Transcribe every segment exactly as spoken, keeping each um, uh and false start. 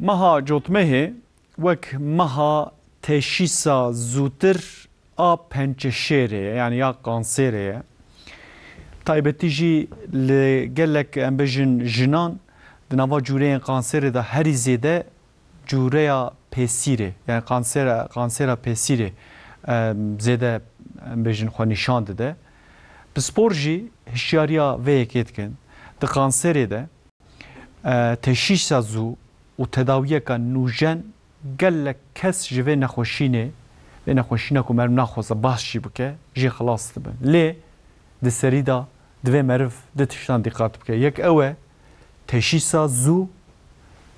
Meha Cotmehê wek meha teşîsa zûtir a pençeşêrê ye, yanî ya kanserê ye. Taybetî jî li gelek, em bêjin, jinan di nava cûreyên kanserê de herî zêde cûreya pêsîrê, yani kansera, kansera pêsîrê, em, zêde, em bêjin, xwe nîşan dide. Pispor jî hişyariya vê yekê dikin. Di kanserê de, e, teşîsa zû û tedawiyeka nûjen gelek kes ji vê nexweşînê, vê nexweşîna ku meriv naxwaze bahs jî bike, jê xilas dibin. Lê di serî de divê meriv du tiştan dîqat bike. Yek ew e, teşîsa zû,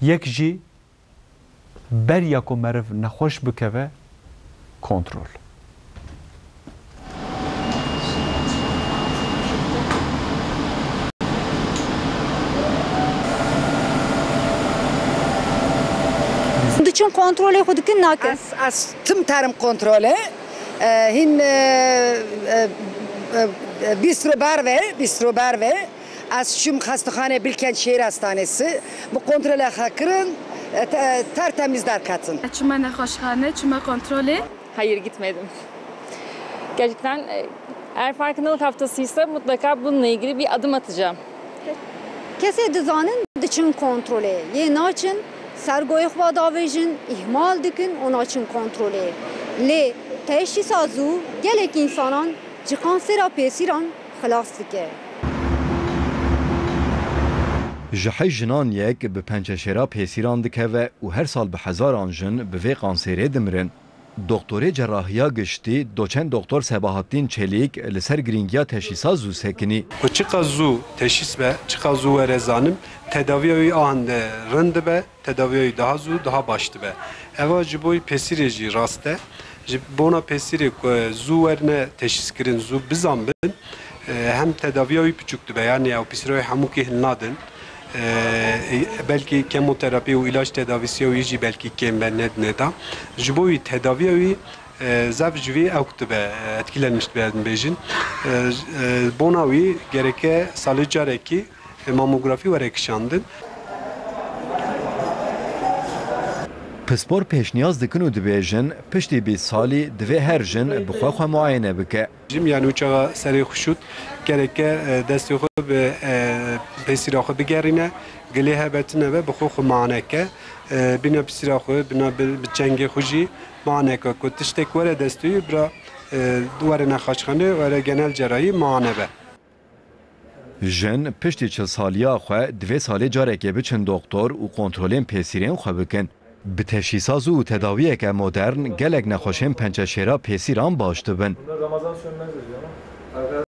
yek jî beriya ku meriv nexweş bikeve, kontrol. Diçin kontrolê xwe dikin, nakin? Ez, ez tim terim kontrolê. E, hîn, e, e, e, e, bîst ro berve, bîst ro berve. Ez çûm xestexanê Bilkent Şehir Hastanesi. Bi kontrolê xwe kirin, e, te-, tertemiz derketin. Çime nexweşxane, çime kontrolê. Hayır, gitmedim. Gerçekten, e, eğer farkındalık haftasıysa mutlaka bununla ilgili bir adım atacağım. Kesê dizanin diçin kontrolê, yê naçin sergoyê xwe davêjin, îhmal dikin û naçin kontrolê. Lê teşîsa zû gelek însanan ji kansera pêsîran xilas dike. Ji heşt jinan yek bi pençeşêra pêsîran dikeve û her sal bi hezaran jin bi vê kanserê dimirin. Doktorê cerrahiya giştî, doçent doktor Sebahattin Çelîk li ser girîngiya teşîsa zû sekinî. Ku çiqas zû teşîs be, çiqas zû were zanin, tedaviya wî a hinde rind dibe, tedaviya wî daha zû, daha baş dibe. Eva ji bo pêsîrê jî rast e. Ji bona pêsîrê ku zû werine teşîskirin, zû bizanbin, e, hem tedaviya wî piçûk dibe, yanî ew pîsîra wî hemûkî hilnadin. E, belkî kemoterapî û îlaç tedavîsiya wî jî belkî kêm be, nedine da. Ji bo wî tedaviya wî, e, zef ji vî ewk dibe, e, etkilenmiş dibe, em bêjin. E, e, bona wî gereke salê carekî, e, mamografî were kişandin. Pispor pêşniyaz dikin û dibêjin, piştî bîst salî divê her jin bi xwe xwe muayene bike. Jim, yani, uçağa serê xwe şût, gereke, e, destê xwe bi, e, pêsîra xwe bigerîne, gilê hebe tune be, bi xwe xwe mane ke, e, bîna pîsîra xwe, bîna bi, bi çengê xwe jî mane ke, ku tiştek were destê wî, bira, e, were nexaşxane, were genel cerahî mane be. Jin piştî çil saliya xwe divê salê carekê biçin doktor û kontrolên pêsîrên xwe bikin. Bi teşîsa zû û tedawiyeke modern gelek nexweşên pençeşêra pêsîran baş dibin.